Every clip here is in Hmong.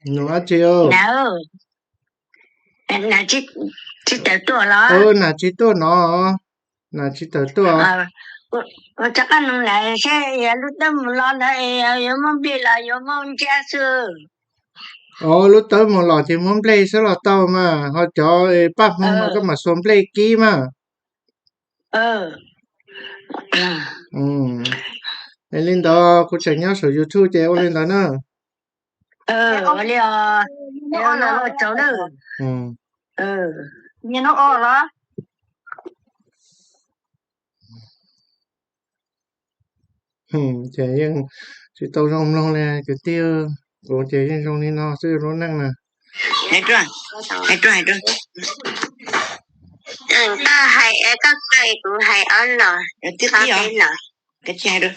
Nug dab tsi? Nas tsis tawm tuaj los? Nas tsis tuaj no. Nas tsis tawm tuaj. Ua rov qab nug ntawd seb yog lub tawb mus los ntawd yuav muab nplej los yuav muab ntsab xwb. Os, lub tawb mus los ces muab nplej xwb los tau mas, ho cov paj hmoo no koj mam xuas nplej kib mas. Li ntawd kuv tseem nyob saum YouTube ces ua li ntawd na. Ces yeej tsis tau zoo mloog li kwv tij, kuv ces yeej zoo li no xwb lub neej na. Hais rua, hais rua, hais rua. Koj hais, koj hais, kuv hais ob los. Tib los, koj tsis hais rua.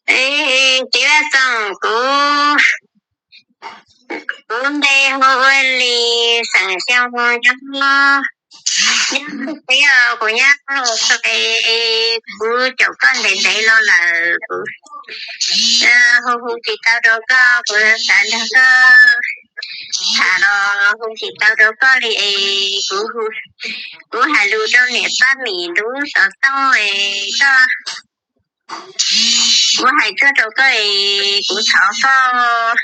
Txiv Vaj Xyooj, kuv, kuv npe hu ua Lis, xeem Xyooj, nyob, nyob teb, kuv nyob Hauv Xais, kuv caum koj ntev ntev los lawm, kuv hu hu tsis tau rau koj, kuv xav nrog koj tham los hu tsis tau rau koj li es kuv, kuv hais lus rau niam Paj Mim lub xov tooj es koj, kuv hais tsuag rau koj es kuv thov koj,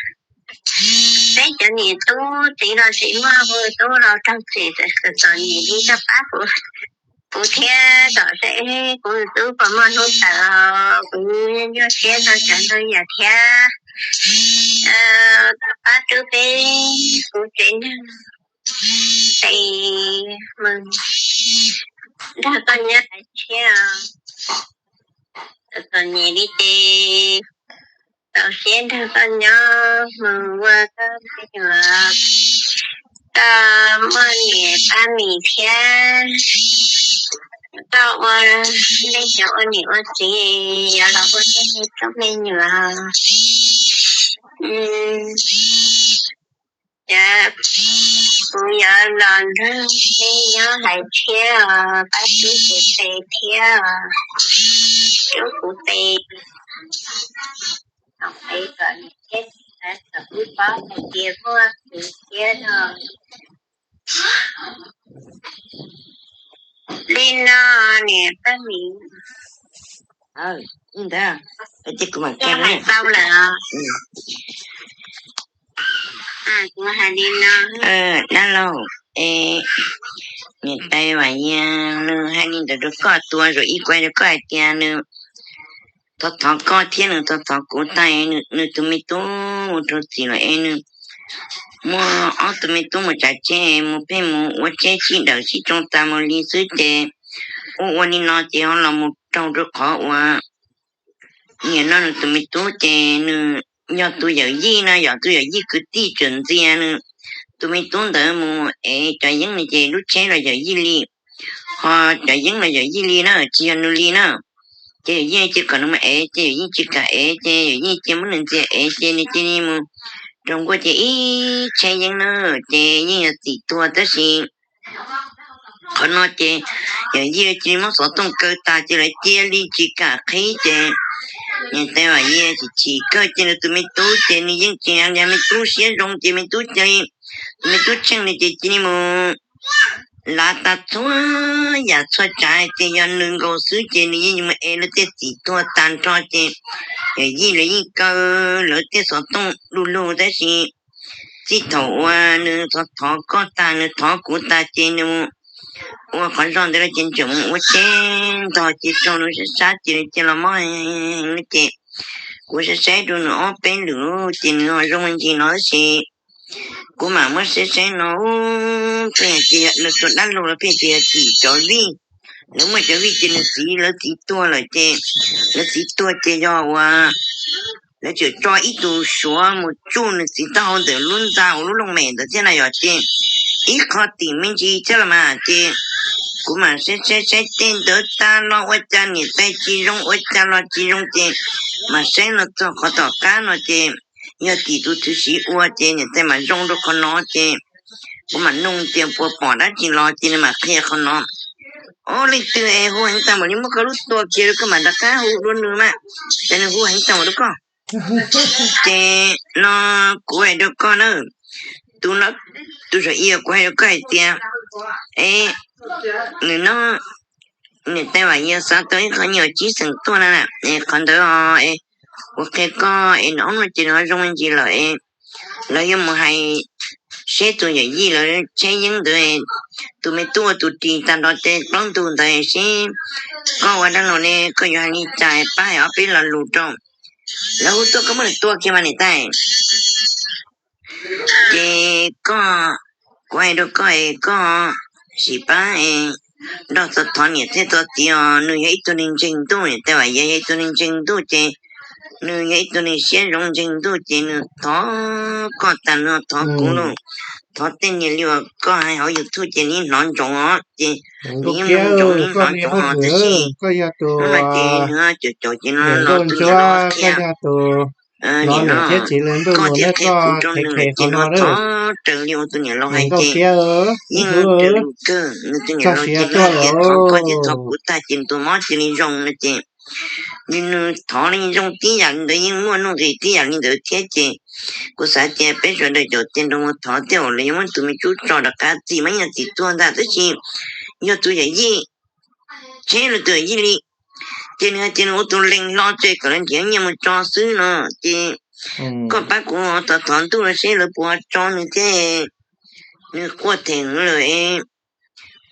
peb cov niam tub txiv los tsis muaj, kuv tub los raug txim txom nyem li, koj pab kuv, kuv thiab kom seb kuv tub puas muaj hnub tawm, kuv nyuaj siab ntau tsav ntau yam thiab. Koj pab rub peb, kuv tsev neeg tes mus nrog koj nyob hais thiab. Txom nyem li ces txaus siab nrog koj nyob mus ua koj me nyuam, koj muaj niam Paj Mim thiab, koj ua, nej cov ua niam ua txiv yuav los ua nej me tub me nyuam. Kuv yuav los nrog nej nyob hais thiab os, pab rub kuv tes thiab os, rub kuv tes, es kom niam thiab txiv kom wb paub hais tias muaj kuv thiab no. Li no niam Paj Mim. Ntawd, ces kuv mam hais tau lawm. Kuv hais li no, dab laug, niam tais Vam Yias nws hais li ntawd rau koj, tua zaum ib kuv hais rau koj hais tias nws thov thov koj thiab nws thov thov kuv tag, nws tus me tub mus rau txim lawm es nws muaj ob tug me tub mus tsav tsheb, mus pheej mus ua tsheb sib dawm sib tsoo tas mus li xwb ces ua ua li no ces ho los mus raug rau qhov uas nim no nws tus me tub ces nws yog tus yawm yij no, yog tus yawm yij kwv tij tseem ntxias nws tus me tub ntawd mus ev cov yeeb no ces lub tsheb los yawm yij li, ho cov yeeb los yawm yij li na, tsis yog nws li na. Ces yawm yij cia kom nws mus ev ces yawm yij tsis kam ev ces yawm yij cia muab nws ntxias ev ces nws cia li mus raug nkuaj ces ib tsheb yeeb na, ces yeej yog txim tuag tab sis qhov no ces yawm yij cia li muab xov tooj kaw tas ces lawv cia li tsis kam qhib ces niam tais Vam Yias chim chim kawg ces nws tus me tub ces nws yeej tsis hais li, me tub siab zoo ces me tub cia li, me tub tsheej li ces cia li mus lav tas txhua yam txhua tsav ces yog nws nkaus xwb ces nws yeej mus ev lawv tej txim tuag tag nrho ces yawm yij lawv yeej kaw lawv tej xov tooj du lug tab sis txij thaum uas nws thov thov koj tag, nws thov kuv tag ces nws ua qhov zog ntawd lawm ces tseem mus ua tsheb ntog ces raug nws sab sab ces nws cia los mob heev ces kuv saib saib rau nws ob peb lwm ces nws ho zoo me ntsis no tab sis kuv mam muab saib saib no, pheej tias lawv tus dab laug los pheej tias yog tim cov vij, lawv muaj cov vij ces nws txiv, lawv txiv tuag lawm ces, lawv txiv tuag ces yog uas lawv tseem tso ib tug suav mus tsuj nws txiv taub hau ntawm lub ntxa uas lub looj mem ntawd thiab na yom ces ib qho tim me ntsis thiab los mas ces kuv mam saib saib saib tej ntawd tag los ua cas niam tais tsis zoo ua cas los tsis zoo ces mam saib los txog qhov tom qab no ces yog tim tus thwv siv ua ces niam tais mam zoo rau qhov no ces kuv mam nug tias puas pom dab tsi los ces nws mam qhia qhov no. Ob leej twg es hu heev tag mam li muab koj lub tua kiag rau koj mam rov qab hu dua nws mas, ces nws hu heev tag mam rau koj. Ces no kuv hais rau koj na, tus no, tus zaum ib kuv hais rau koj hais tias, es nws no, niam tais Vam Yia xav tau ib qho nyiaj tsib xeem tuaj na, es qhov ntawd os, es kuv qhia koj es nws ob no ces nws ho zoo me ntsis lawm es lawv yuav mus hais seb tus yawm yij lawv tsheb yeeb ntawd, tus me tub ua tus ris tag nrho tej plaub ntug ntawd seb koj ua dab laug ne koj yuav hais li cas, pab hais ob peb lo lus rau. Lawv hu tuaj koj muab nws tua kiag mas niam tais. Ces koj, kuv hais rau koj es koj sim pab es nrog txog thov niam thiab txog txiv os, nws yog ib tug neeg ntseeg ntuj, niam tais Vam Yia yog ib tug neeg ntseeg ntuj ces nws yog ib tug neeg siab zoo ntseeg ntuj ces nws thov koj tag nrho, thov kuv los, thov tej niag li uas koj hais hauv YouTube ces nws hnov ntsoov os, ces nws yeej ntsoov, nws hnov ntsoov os, tab sis hnub no ces nws caum caum ces no los tus niam los qhia, nim no koj thiaj qhia kuv rau nws lawm ces nws thov raws li uas tus niam laus hais ces yeej raws lus kawg, nws tus niam laus ces yeej tias thov koj thiab thov kuv tag ces nws tus mob cia li zoo no ces nws thov li zoo tib yam li ntawd, yeej muaj nuj nqis tib yam li ntawd thiab ces kuv xav tias peb sawv daws caum tes nrog mus thov thiab, lawv yuav muab tus me tub tso rov qab, txim mas yog txim tuag ntag, tab sis yog tus yawm yij, tsheb los tus yawm yij li, ces nws hais tias nws ua tus lees hlo ces kom lawv nrhiav nyiaj mus tso xwb no ces koj pab kuv thov thov ntuj los seb lawv puas tso nws thiab, nws quaj them heev lawm.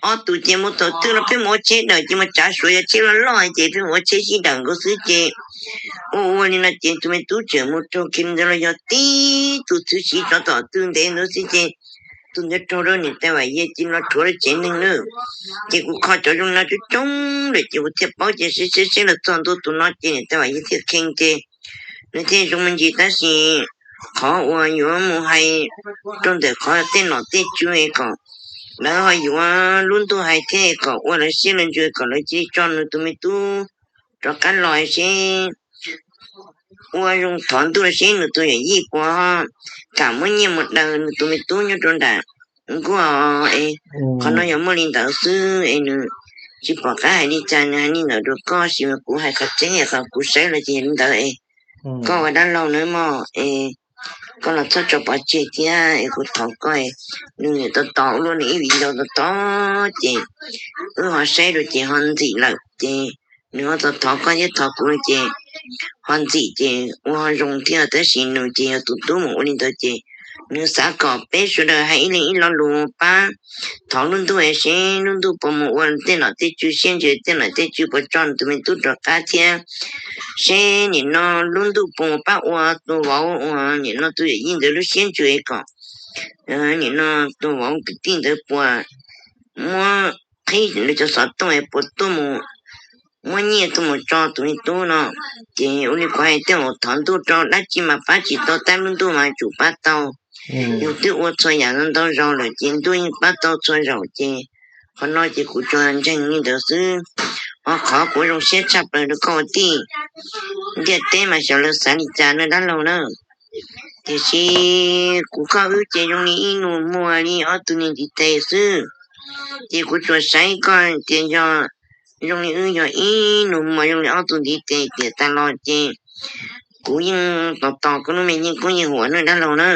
Ob tug ces mus thaum twg los pheej mus ua tsheb dawm ces mus tsav Suav yog tsheb loj loj ces pheej mus ua tsheb sib dawm nkaus xwb ces ua ua li no ces tus me tub tseem mus raug kiag li ntawd los yog tib tus txwv siv tsov tom tw ntev ntawd xwb ces tus ntawd raug rau niam tais Vam Yia ces los rhuav rau tsev neeg lawm. Ces kuv kho cov zoo li no coob coob lawm ces kuv thiaj paub ces seb seb seb los txog ntua tus no ces niam tais Vam Yia thiaj kheej ces nws thiaj zoo me ntsis, tab sis qhov uas yuav mus hais rau ntawm qhov tej nom tej tswv es kom lawv ho yuav lub ntuj hais thiab kom ua lawv siab lawv ntsws kom lawv cia li tso nws tus me tub rov qab los seb, ua zoo thov ntuj los seb nws tus yawm yij puas kam muab nyiaj mus daws nws tus me tub nyob rau nram nkuaj es. Qhov no yog muaj li ntawd xwb es nws tsis pom qab hais li cas, nws hais li ntawd rau koj, sis mas kuv hais qhov tseeb es qhov kuv saib los ces yog li ntawd es koj ua dab laug na mog es koj los txhob tso pov tseg thiab es kuv thov koj es nws niam tos tos ua luaj, nws ib viv ncaus tos tos ces wb ho saib rau ces ho ntxim lawm ces nws ho tos thov koj thiab thov kuv ces ho ntxim ces ua ho zoo thiab, tab sis nws ces yog tus tub mus ua li ntawd ces nws xav kom peb sawv daws hais ib leeg ib lo lus pab thov lub ntuj es seb lub ntuj puas mus ua tej nom tej tswv siab ntsws, tej nom tej tswv puas tso nws tus me tub rov qab thiab seb nim no lub ntuj puas mus pab ua tus vauv uas nim no tus yawm yij ntawd lub siab ntsws es kom nim no tus vauv kwv tij ntawd puas muab qhib lawv cov xov tooj es puas tuaj mus muab nyiaj tuaj mus tso tus me tub no. Ces ua li kuv hais tias thov ntuj rau dab tsi mas pab tsis tau, tab lub ntuj mas tsum pab tau. Yus twb ua txhua yam ntau zaus lawm ces ntuj yeej pab tau txhua zaus ces qhov no ces kuv tsuas ntseeg li ntawd xwb. Ho qhov kuv zoo siab tshaj plaws rau koj ua tij, ntiaj teb mas xyov lawv xav li cas no dab laug na. Tiam sis kuv koj wb ces zoo li ib nus muag li ob tug niag ntiv tes xwb. Ces kuv tsuas saib koj tias yog zoo li wb yog ib nus muag zoo li ob tug ntiv tes tiam tas los ces kuv yeej tos tos koj lub me yeej kub yeej huam na dab laug na.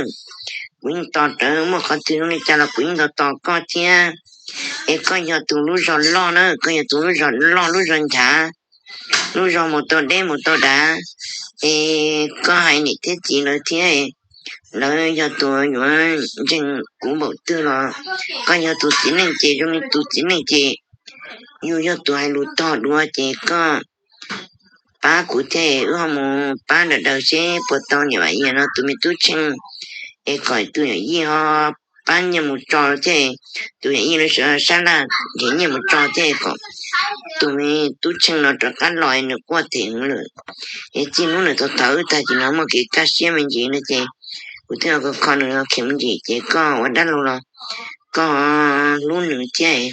Kuv yeej tos rawv muaj qhov twg zoo li cas los kuv yeej tos tos koj thiab. Es koj yog tus lub zog loj na, koj yog tus lub zog loj lub zog nchav, lub zog mus tau deb mus tau dav. Es koj hais niam thiab txiv lawv thiab, lawv yog tus yuav ntseeg kuv npaum twg los koj yog tus txiv neej ces zoo li tus txiv neej ces yus yog tus hais lus tog dua ces koj pab kuv thiab wb ho mus pab daws daws seb puas tau niam Vam Yia no tus me tub Tsheej es kom tus yawm yij ho pab nyiaj mus tso thiab, tus yawm yij lawv sawv sab laj nrhiav nyiaj mus tso thiab kom tus me tub Tsheej no rov qab los nws quaj them heev lawm. Es txij hnub nws tau thov wb tag ces nws muaj kev kaj siab me ntsis no ces kuv thiaj kho nws kheev me ntsis ces koj ua dab laug los koj hlub nws thiab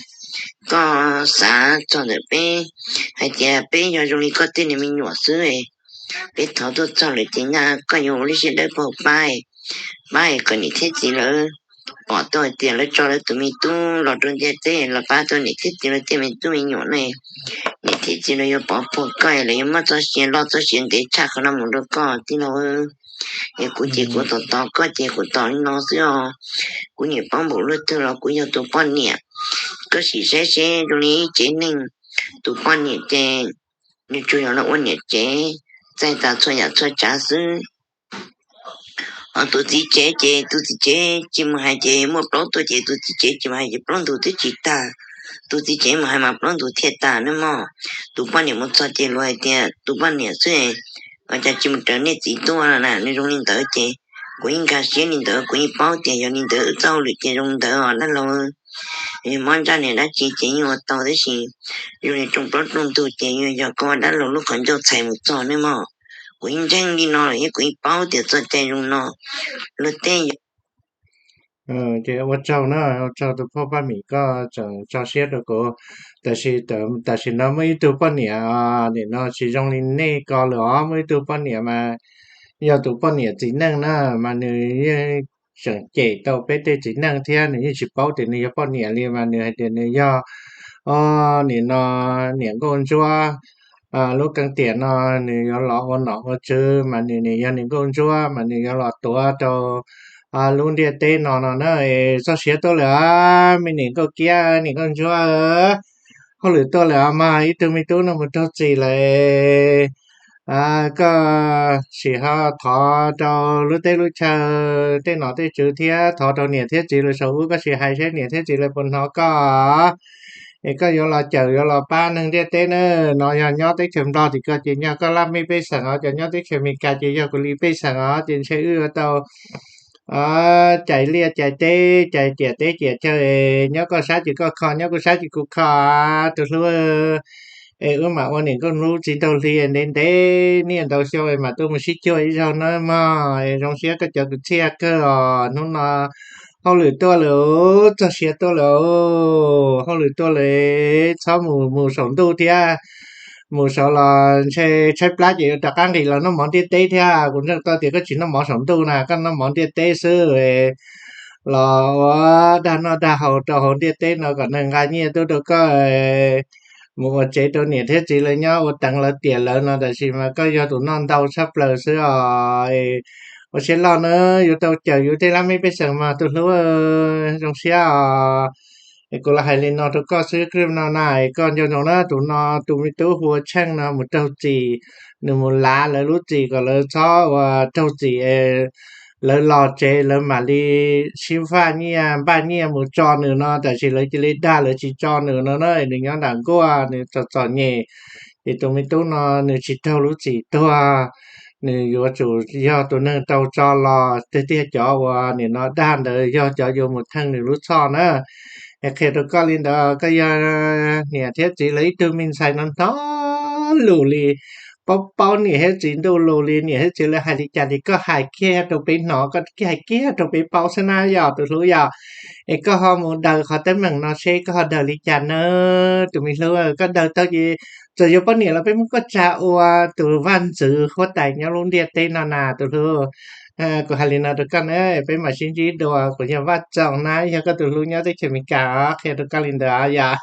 koj xav txog ntawm peb hais tias peb yog zoo li koj tej niag me nyuam xwb, peb thov tuaj txog lawm ces nyaj koj yuav ua lub siab dawb paug pab, pab kom niam thiab txiv lawv pom tau hais tias lawv tso lawv tus me tub los rau ntiaj teb los pab tau niam thiab txiv lawv tej me tub me nyuam ne. Niam Ces txiv los yuav pov puag koj los yuav muaj txoj sia loj txoj sia ntev tshaj qhov no mus rau koj tij laug. Es kuv ces kuv tos tos koj ces kuv tos li no xwb os. Kuv niam paub npaum luaj twg los kuv yog tus poj niam. Koj sim saib seb zoo li ib tsev neeg, tus poj niam ces nws tsuas yog los ua niam tsev, txais tas txhua yam txhua tsav xwb. Ho tus txiv tsev ces tus txiv tsev tsis mus hais ces muaj plaub tuaj ces tus txiv tsev tsis mus hais ces plaub ntug twb tsis tag. Tus txiv tsev mus hais mas plaub ntug thiaj tag nawb mog. Tus poj niam mus txog ces luag hais tias tus poj niam xwb, ua cas tsis mus raws nej txiv tuaj na, nws zoo li ntawd ces kuv yeej nkag siab li ntawd, kuv yeej paub tias yog li ntawd wb txoj hauj lwm ces zoo ntawd os dab laug. Mob ntsaj niam dab tsi ces yeej ua tau tab sis zoo li rooj plaub rooj ntug ces yog koj ua dab laug lub qhov ncauj txhais mus txog nawb mog. Kuv yeej ntseeg li no lawm thiab kuv yeej paub tias txoj cai zoo no. Luag tej ces ua tsaug na, ua tsaug tus phauj Paj Mim koj tseem tso siab rau kuv. Tab sis tam sim no muaj ib tug poj niam, nim no tsis zoo li nej ko lawm os, muaj ib tug poj niam mas yog tus poj niam txiv neej na, mas nws yeej tseem cem tau peb tej txiv neej thiab nws yeej tsis paub tias nws yog poj niam li mas nws hais tias nws yog, o, nim no niam nkauj ntsuab lub keeb tiam no nws yuav los ua nom ua tswv mas nws nim yog niam nkauj ntsuab mas nws yuav los tuav rau lub ntiaj teb no no na. Txoj sia tuaj lawm, me niam nkauj kiab niam nkauj ntsuab, hauj lwm tuaj lawm mas ib tug me tub no mus raug txim lawm. Koj sim ho thov rau lub teb lub chaw tej nom tej tswv thiab thov rau niam thiab txiv lawv saum ub, koj sim hais seb niam thiab txiv lawv puas hnov koj. Es koj yuav los cawm yuav los pab neeg ntiaj teb na, no yog nyob teb chaws Nplog tim ko ces yog koj laj mej pej xeem os, cov nyob teb chaws Amelikas ces yog kuv li pej xeem os, ces ntshe wb yuav tau cais liaj cais teb cais ciam teb ciam chaw, nyob koj sab ces koj kho, nyob kuv sab ces kuv kho, tus hlub. Es wb mam ua niam nkauj hlub txiv nraug hli ntev ntev niaj ntau xyoo es mam tuaj mus sib cuag ib zaug na mog. Es zoo siab koj cov kwv txhiaj kawg os, hnub no hauj lwm tuaj lawm, txog siav tuaj lawm, hauj lwm tuaj lawm, txhob mus mus saum ntuj thiab. Mus saud los ntshe tshaib plab ces yuav rov qab nqis los noj mov ntiaj teb thiab. Kuv ntseeg tau tias koj tsis noj mov saum ntuj na, koj noj mov ntiaj teb xwb. Los ua dag noj dag haus rau hauv ntiaj teb no kom neeg nqa nyiaj tuaj rau koj mus ua tsev rau niam thiab txiv lawv nyob ua teev lawv tiam lawv no, tab sis mas koj yog tus noj ntau tshaj plaws xwb os. Ua siab loj na, yuav tau cawm yus tej laj mej pej xeem mas tus hlub, zoo siab os. Es kuv los hais li no rau koj xwb no na, es koj nco ntsoov na, tus no tus me tub hu ua Tsheej no mus raug txim, nws mus lav lawv lub txim kom lawv txhob ua raug txim, lawv los tsev lawv mam li sib faj nyiaj npaj nyiaj mus tso nws no, tab sis lawv cia li dag lawv tsis tso nws no na, nws nyob nram nkuaj nws txom txom nyem. Ces tus me tub no nws tsis raug lub txim tuag, nws yuav tsum yog tus neeg raug tso los tiag tiag, cov uas nim no dag ntawd yog cov yuav mus theej nws lub txhoj na. Es qhia rau koj li ntawd, koj yog niam thiab txiv lawv ib tug me ntxhais no hnov lus li, paub paub niam thiab txiv ntuj lus li, niam thiab txiv lawv hais li cas ces koj hais kiag rau peb hnov, koj hais kiag rau peb paub xwb na yom tus hlub yom. Es koj ho mus daws qhov teeb meem no seb koj ho daws li cas na tus me hlub, koj daws tau ces txawm yuav poj niam los peb muab koj tsa ua tus vaj ntxwv huab tais nyob lub ntiaj teb no na tus hlub. Kuv hais li no rau koj na, peb mam sib ntsib dua, kuv yog Vaj Txoos na, yog koj tus hlub nyob teb chaws Amelikas os, qhia rau koj li ntawd yom.